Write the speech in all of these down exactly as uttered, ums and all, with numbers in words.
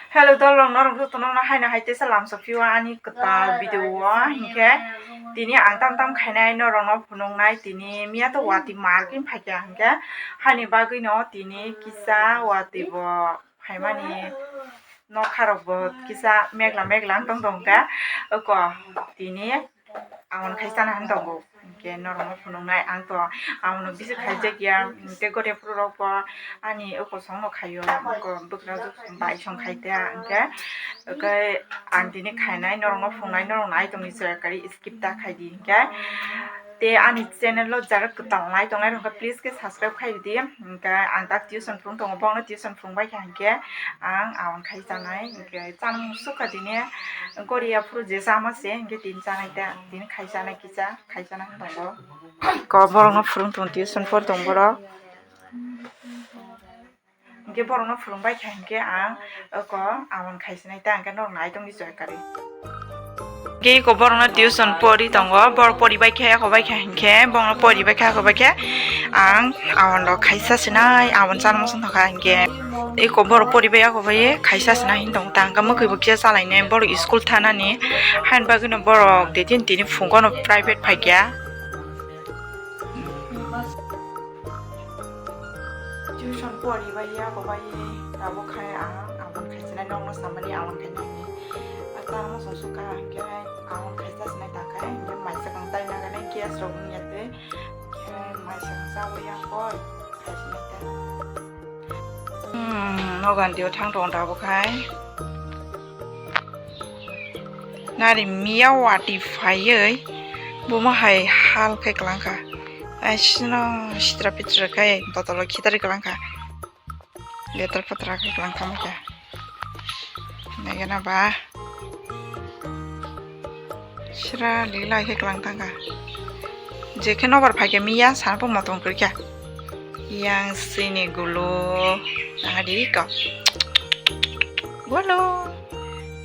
Hello dol rok, norok jotono no haino hai teisa lamsa phio ani kwtal video o, hinkhe tini ang tam tam khainai norok no phunuknai. Tini miya to wati market phaikha, hinkhe hani bagwi no tini kisa wati bo phaimani nokha rok bo kisa megla megla wng tong tong kha. Oko tini Amon khai chana han tongo. Hinkhe norokno phunuknai ang to amono bisi khaijak ya. Tei goriya phuru rok bo ani o kosong no khaio, oko bwkrajwk bai song khai ta. Hinkhe, hinkhe ang tini khainai norokno phunuknai, norok nai tongni chwrai kari skip ta khai di hinkhe. Tei ani channel o jaga kwtal nai tongnai rok khe please khe subscribe khai di. Hinkhe ang tak tuition phurung tongo, bongno tuition phurung bai kha hinkhe ang amon khai chanai. Hinkhe Chang sukha tini goriya phuru je chama se, hinkhe tini chanai ta, tini khai chanai kisa, khai chana tongo. Ko borokno phurung tong tuition por tong borok. Hinkhe borokno phurung bai kha hinkhe ang oko amon khai sinai ta, hinkhe norok nai tongdi choi kari. Hinkhe iko borokno tuition pori tongo, borok pori bai kha, eko bai kha hinkhe, borokno pori bai kha, eko bai kha ang amon rok khai sa sinai, amon chana muchung thangkha hinkhe. Eko borok poribai ako bai khaisa sina hin tong tang kha, mwkhwi bo kisa chalainai borok school thanani. Hain bagwino borok de tin tini phunukno private phaikya. Tuition poribai ako bai tabuk khai ang abon khaisinai nokno samani abon khainai. Ata ang song suka hingke abon khaisa sinai takhai hingke maisa kang tai naganai gas rok wngya tei. Khe maisang chawi ya koi, khaisini ta. Hmm, nogan dio thang tong tabuk khai. Nari miya wati phaiwi, buma hai hal khai kwlangkha. Aisino sitra pitra khai botolo khitari kwlangkha. Letra patra khe kwlangkha mokhe. Naigana ba. Sira lila khe kwlang thangkha. Je khe nobar phaikhe miya sana po motong kwrwikha. Yang sini gulo. Nang adi ko. Gulo.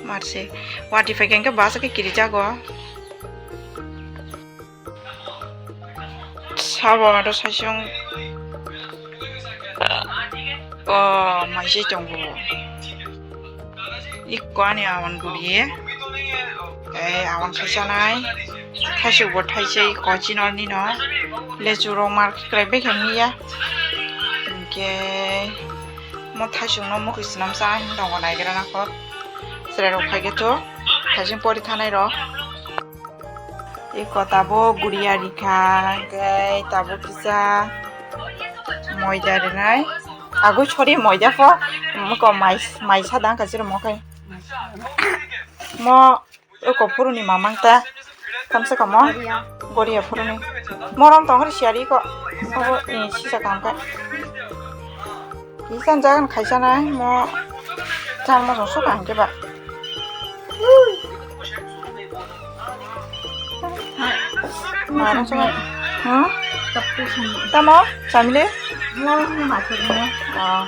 Marse. Wati phaikhe khe basa khe kiri jago. Sabo aro saisung. O, maisai tongo. Ikko ani awan guri. Tei awan khaisanai. Thaisuk bo thaisai kochi norni no. Lechu rok mar krai bai kha miya. Hinkhe mo thaisuk no mukhui swnam cha hin tongo naigra nakhor. Chwrai rok phaikhe to. Thaisung pori thanai rok. Iko tabuk guriya rikha, hwnkhe tabuk kisa moida rinai. Agui sori moida pho, muko mai, mai sadang kaisa rwmo khe. Mo iko phuruni mamang ta, kamsa kamo, goriya phuruni. Morom tong hori siyari iko, abo, eh, sisa kam khe. Kisa jagan khaisa nai, mo, chang mo song suka hwnkhe ba. Tamo, chamile? Ah.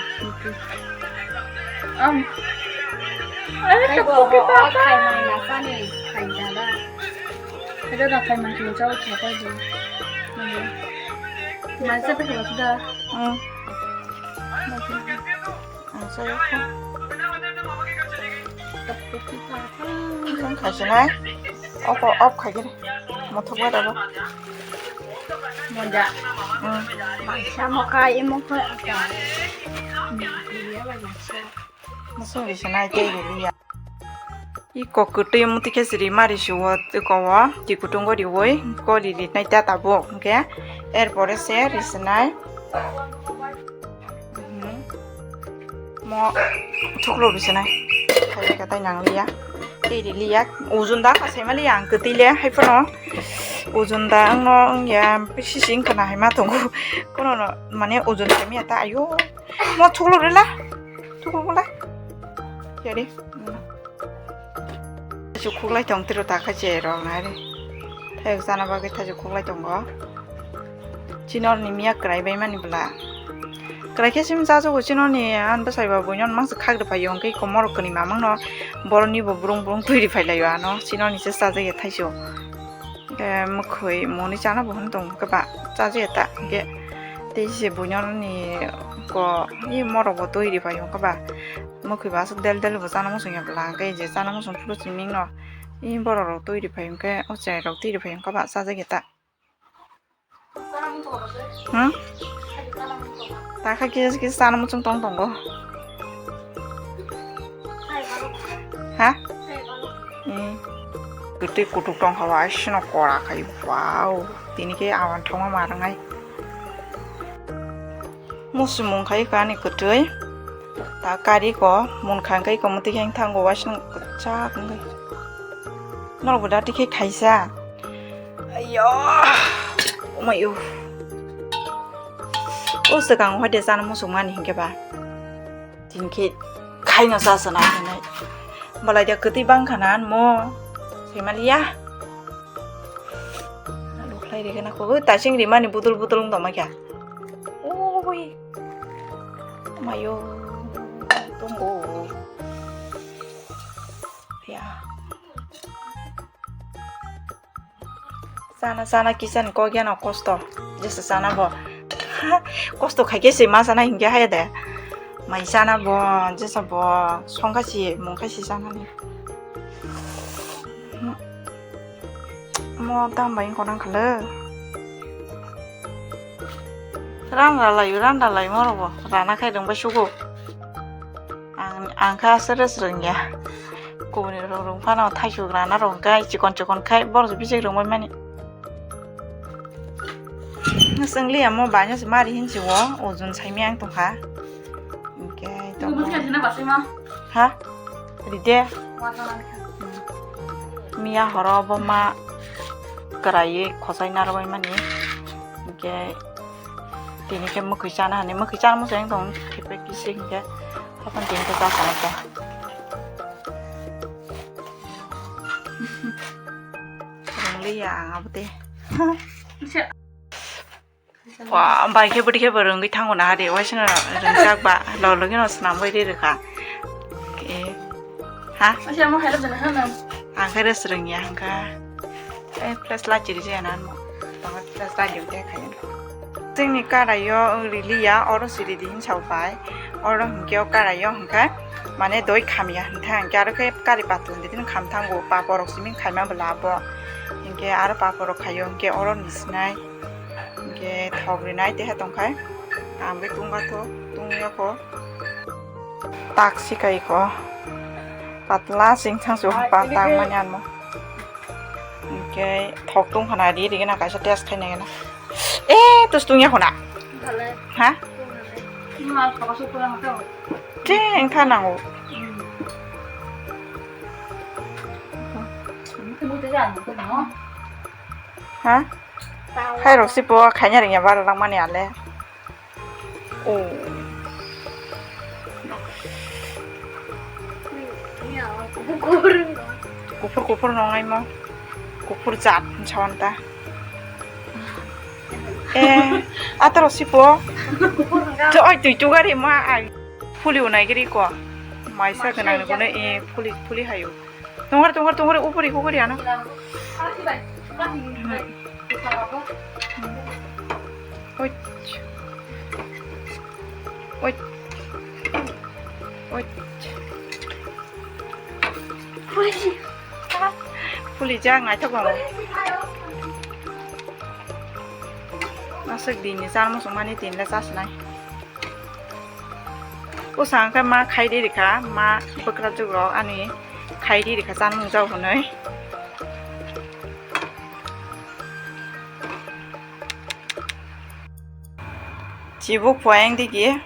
Hmm. Ang saya kha. Ang khaisinai. Oko off khaikhe. Mothok bai rabo. Moja. Hmm. Maisa mokai, imo khe aka. Iya bai maisa. Musung risinai tei riliya. Iko kwtwi muti khe siri mari suo iko o twi kutung o riwi koli rinai ta tabuk hwnkhe er pore se risinai. Mo thuklo bisinai. Khailai ka tai nang liya. Tei ri liya. Ujun da ka sai mali ang kwtwi le hai phano. Ujun da ang no ang ya pisi sing kana hai ma tongo. Kono no mane ujun kami ata ayo. Mo thuklo rela. Thuklo bola. Yari. Thaisuk khuklai tong tiro ta kha je rok nai re. Thaisuk chana bagwi thaisuk khuklai tongo. Chinor ni miya kwrai bai mani bwla. Kwrai khe sim chajago chinor ni an bwsai ba buino mangsa khak rwphai yo hwnkhe komor kwni mamang no boroni bo brung brung twi rwphai lai o ano chinor ni se chajakya thaisuk. Mwkhwi moni chana bo hwn tong khe ba chajakya ta hwnkhe tei se buino ni ko i morok bo twi rwphai yo hwnkhe ba. Mwkhwi ba aswk del del bo chana muchung ya bwla, hwnkhe je chana muchung phuru siming no. I borok rok twi rwphai hwnkhe, o chwrai rok twi rwphai hwnkhe ba chajak ya ta. Hmm? Ta kha kisa kisa chana muchung tong tongo. Ha? Eh. Kwtwi kutuk tong kha, waisano kora khai. Wow. Tini khe awan thongma ma rwngnai. Muchumung khai kani kwtwi. Ta kari ko mun kha khe ko muti khe thango waisano kwchak wngwi. Norok bo da tikhe khaisa. Ayo. Omayo. O swkang hoi de chana muchung mani hinkhe ba. Tini khe khaino cha chana hinai. Balai da kwtwi bang khana mo. Saimalia. Lukhlai rega na ko. Oi, tasing rimani budul budul wng tongma kha. Oi. Mayo. Tongo. Ya. Chana chana kisan kok yano kosto. Jesa chana bo. Kosto khaikhe se ma chana hinkhe haya de. Mai chana bo, jesa bo, songkha si, mungkha si chana ni. Mo tang bai wngkha nang kha le. Ran ralai, ran ralai mo rogo. Rana khai rwng bai sugo. Ang, ang kha sere sere wngya. Kubuni rok rwng phano thaisuk rana rok hwnkhe chikon chikon khai borok bisik rwng bai mani. Nwswng liya mo baino se mari hinsi o, ojun saimaya ang tongkha. Hwnkhe tongo. Ha? Ride. Miya horo bo ma kwraiwi khosai narwai mani. Hwnkhe tini khe mwkhwi chana hani, mwkhwi chana muchung tong khipe kisi hwnkhe. Hapan tini khe chasana ta. Rwngliya ang abo tei. Wa, bai khe bwdwi khe bo rwngwi thango na hade, waisano rwngjak ba, lo logi no swnam bai ri rwkha. Eh, ha? Ang khe rest rwngya hwnkha. Eh, flash light chiri jaya na ano. Tama flash light diu te khayo. Chwngni karaio wng riliya, oro si ridi hinsa bai. Oro hwnkhe o karaio hwnkha, mane doi khamya hwnkha, hwnkhe aro khe kari patwlwng di kham thango, paporok simi khaima bwla bo. Hwnkhe aro paporok khaio, hwnkhe oro ni sinai. Hwnkhe thok rinai teha tongkhai. Ang bai tungkha tho, tungya kho. Tak sikai kho. Patla sing thang su pa tang mani anmo. Hwnkhe thok tungkha na ri ri gana kaisa test khainai gana. Eh, tus tungya kho na. Ha? Tei engkha nango. Ha? Hai rok si po khaina ringya bar lang mani ale. Oh. Kuphur kuphur nongai mo. Kuphur jat sawan ta. Eh, ataro si po. To oi tui tu gari ma ai. Phuli unai giri ko. Maisa gwnang ni kono, eh, phuli phuli hayo. Tongor, tongor, tongor, upori, upori ano. Oi. Oi. Oi. Phuli ja ngai thok bang. Aswk din ni char muchung mani din le chas nai. Bwsa hwnkhe ma khai di rikha, ma bwkrajwk rok ani khai di rikha, chanmung jao hwnwi. Chibuk phuaiyang digi.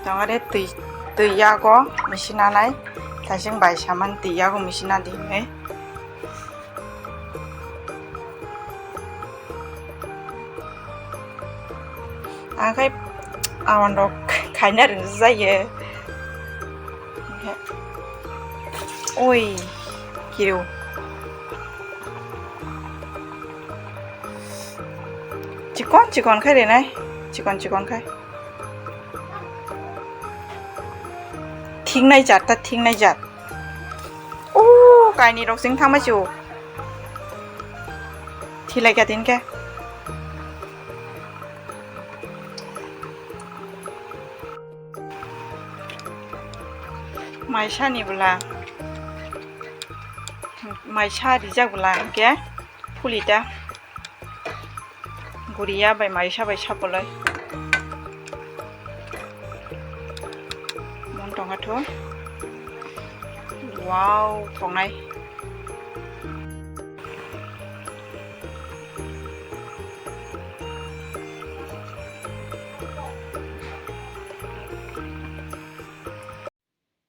Tongare twi, twi yago machine anai, thaising bai saman twi yago machine adi hinwi. Ang khai awan rok khaina ringjak jayo. Oi, kiriw. Chikon chikon khai rinai, chikon chikon khai. Thingnai jat ta, thingnai jat. O kaini rok sing thangma chu. Thilai ka tin ke. Maisani bwla, maisa rijak bwla hwnkhe phulita. Guriya bai maisa bai sapoloi. Mon tongkha tho. Wow, tongnai.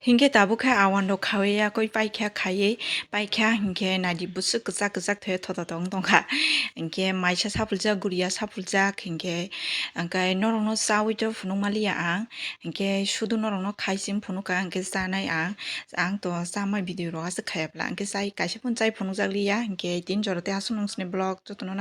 Hinkhe tabuk khe awan rok khaiwi yakwi paikha, khaiwi paikha, hinkhe naidi bwswk kwchak kwchak thwi thoda tong tongkha. Hinkhe maisa sapuljak, guriya sapuljak, hinkhe angkhe norokno chawi to phunuk maliya ang, hinkhe sudu norokno khai sim phunukha, hinkhe chanai ang, ang to chamai video rok aswk khaiya bwla, hinkhe chai kaisa phano chai phunukjak liya, hinkhe tini jora tei aswk nung sini vlog jotono.